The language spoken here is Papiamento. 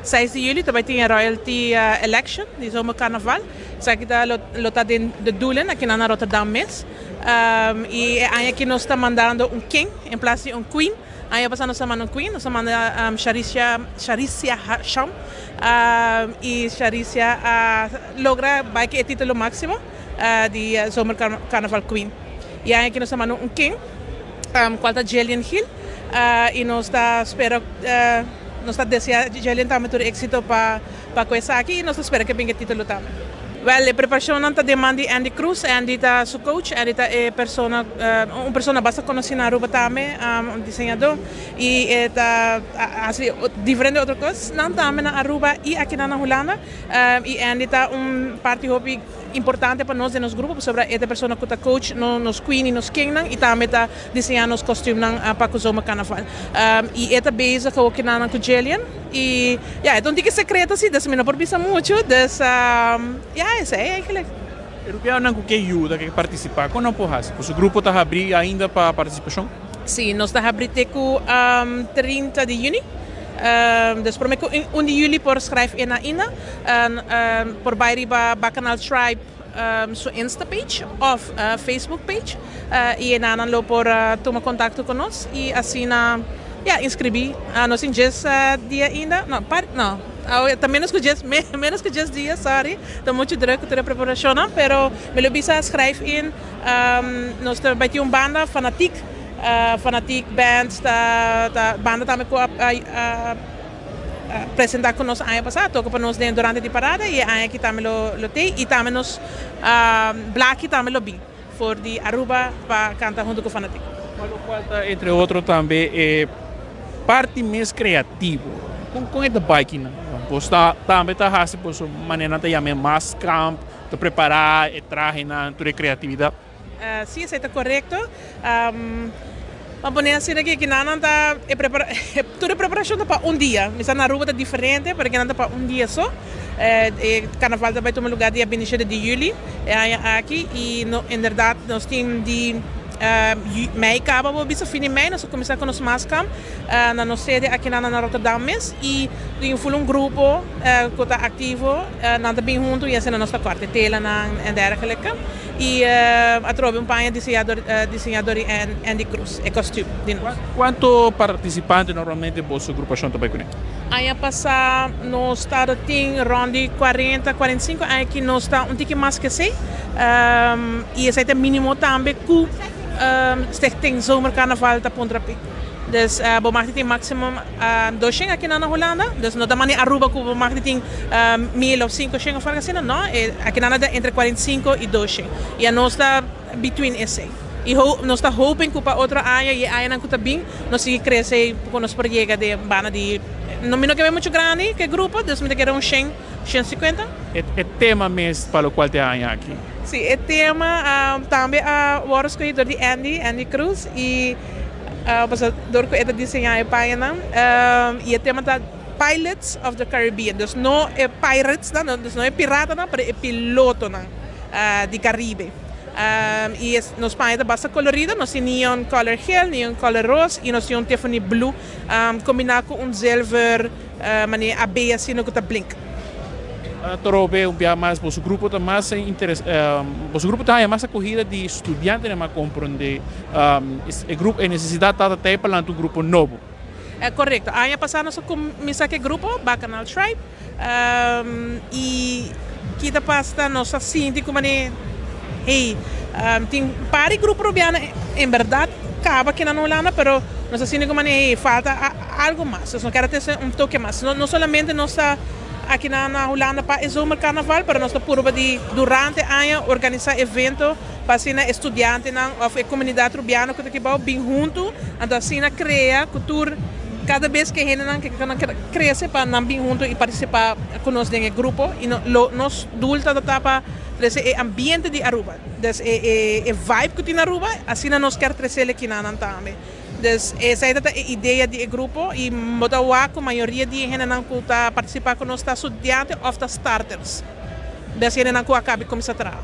6 di juli tambe tin royalty election di zomercarnaval. Esaki ta lo ta den De Doelen aki na Rotterdam mes. Y e aña aki nos ta mandando un king in plaats di un queen. Aña pasa nos a manda un queen, nos a manda Sharicia, Sharicia Hasham. Y Sharicia a logra bay cu e titulo maximo di zomercarnaval queen. Y aña aki nos a manda un king, cual ta Jillian Hill. Y nos ta spera, nos ta desea Jillian tambe tur exito pa cu esaki y nos ta spera cu e bin cu e titulo tambe. Wel, e preparacionnan ta den man di Andy Cruz. Andy ta su coach. Andy ta e persona, un persona basta conoci na Aruba tambe, un diseñador. Y e ta haci diferente otro cosnan tambe na Aruba y akinan na Hulanda. Y Andy ta un parti hopi importante pa nos den nos grupo pasobra e ta e persona cu ta coach nos queen y nos kingnan y tambe ta diseña nos costuumnan pa cu zomercarnaval. Y e ta bezig awor kinanan cu Jillian y ya, e ta un tiki secreto si, dus mi no por bisa mucho, dus ya, esey eigenlijk. E rubianan cu ke yuda, ke participa, con nan por haci? Boso grupo ta habri ainda pa participacion? Si, nos ta habri te cu 30 di juni. Dus prome cu 1 di juli por schrijf in ainda. Por bay riba Bacchanal Tribe su Insta page of Facebook page y enanan lo por tuma contacto cu nos y asina ya inscribi. Nos tin djes dia ainda, no, par, no, ta menos cu djes, menos cu djes dia, sorry, ta mucho druk cu tur e preparacionnan, pero mi lo bisa schrijf in. Nos ta bay tin un banda Fanatic, Fanatic Band ta banda tambe cu a presenta cu nos aña pasa, toca pa nos den durante di parada y e aña aki tambe lo tey y tambe nos Blaki tambe lo bin for di Aruba pa canta hunto cu Fanatic. Pa locual ta entre otro tambe e parti mes creativo, con e ta bay kinan? Bos ta tambe ta haci boso manera nan ta yama e mas camp, ta prepara e trahenan, tur e creatividad? Si, esei ta korekto. Pa pone asina ki kinanan ta e prepara tur e preparashon ta pa un dia. Mi sa na Aruba ta diferente, pero kinan ta pa un dia so. E karnaval ta bai tuma lugá dia 27 di yüli e aña aki i no inderdat nos tin di mei kaba bo bisa fin di mei nos a kuminsá ku nos maskam na nos sede akinan na Rotterdam mes i tin ful un grupo ku ta aktivo nan ta bin huntu i asina nos ta kòrta e telanan en dergelike. Y atrobe un paña diseña dor diseña dor di Andy Cruz, e kostuum di nos. Cuanto participante normalmente boso agrupacion ta bay cune? Aña pasa nos tabata tin rond di 40, 45, aña aki nos ta un tiki mas ke esey. Y esey ta minimo tambe cu Stichting Zomercarnaval ta puntra pi. Dus bo mag di tin maximum 200 aki na Hulanda. Dus no ta mane Aruba cu bo mag di tin 1000 of 500 of algo asina. No, aki nan ta entre 45 y 200. Y anos ta between esey. Y nos ta hoping cu pa otro aña y e añanan cu ta bin nos sigui crece cu nos por yega den banda di, no mi no ke bay mucho grandi ke grupo, dus mi ta kere un shen, 150. E tema mes pa locual ta e aña aki? Si, e tema tambe a worde scogi door di Andy, Andy Cruz, y pasobra dor cu e ta diseña e pañanan, y e tema ta Pilots of the Caribbean, dus no e pirates nan, dus no e piratanan, pero e pilotonan di Caribe. Y nos paña ta basta colorido, nos tin neon color geel, neon color roos y nos tin un Tiffany blue combina cu un zilver manera AB asina cu ta blink. Atrobe un bia mas boso grupo ta mas interes boso grupo ta haña mas acogida di studiantenan mas comprende e grupo e necesidad ta ta pa lanta un grupo nobo. Correcto. Aña pasa nos a cuminsa cu e grupo Bacchanal Tribe y kita pasa nos a sinti cu manera hey tin par di grupo Rubiano en berdad caba aki na Hulanda pero nos a sinti cu manera hey falta algo mas nos no kier a trece un toke mas no solamente nos ta aki na Hulanda pa e zomercarnaval pero nos ta purba di durante aña organisa evento pa asina e studiantenan of e comunidad Rubiano cu ta aki bao bin hunto anto asina crea cu tur cada bes cu e hendenan ke nan crece pa nan bin hunto y participa cu nos den e grupo y lo nos doel ta ta pa trece e ambiente di Aruba dus e e vibe cu tin na Aruba asina nos kier trece aki na nan tambe. Dus esei ta ta e idea di e grupo y bo ta wak cu mayoria di e hendenan cu ta participa cu nos ta studiante of ta starters. Des hendenan cu a caba di cuminsa traha.